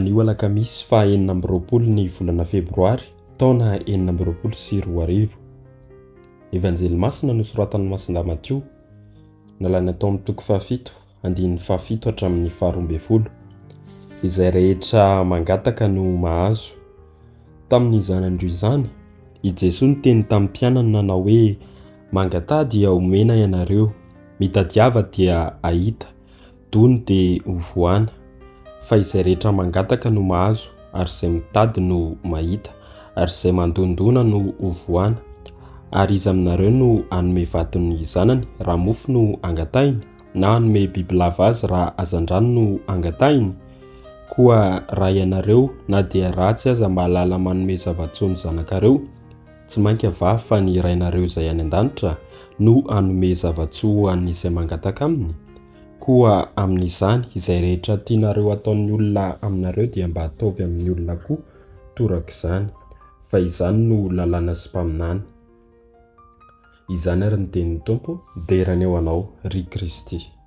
Anio alakamisy faha 26 ny volana febroary taona 2026. Evanjely masina nosoratan'i Masindahy Matio, nalaina tao amin'ny toko fahafito, andininy fahafito hatramin'ny faharoambinifolo. Izay rehetra mangataka no mahazo. Tamin'izany andro izany, i Jesoa niteny tamin'ny mpianany nanao hoe, Mangataha dia homena ianareo, mitadiava dia hahita, dony dia hovohana. Fa izay rehetra mangataka no mahazo, ary izay mitady no mahita, ary izay mandondona no hovohana. Ary iza aminareo no hanome vato ny zanany raha mofo no angatahiny, na hanome bibilava azy raha hazandrano no angatahiny? Koa raha ianareo, na dia ratsy aza mahalala manome zava-tsoa ny zanakareo, Tsy mainka va fa ny Rainareo izay any an-danitra no hanome zava-tsoa ho an'izay mangataka aminy? Koa amin'izany, izay rehetra tianareo hataon'ny olona aminareo dia mba ataovy amin'ny olona koa torak'izany, fa izany no lalàna sy mpaminany. Izany ary ny tenin'ny Tompo. Dera anie ho Anao, ry Kristy.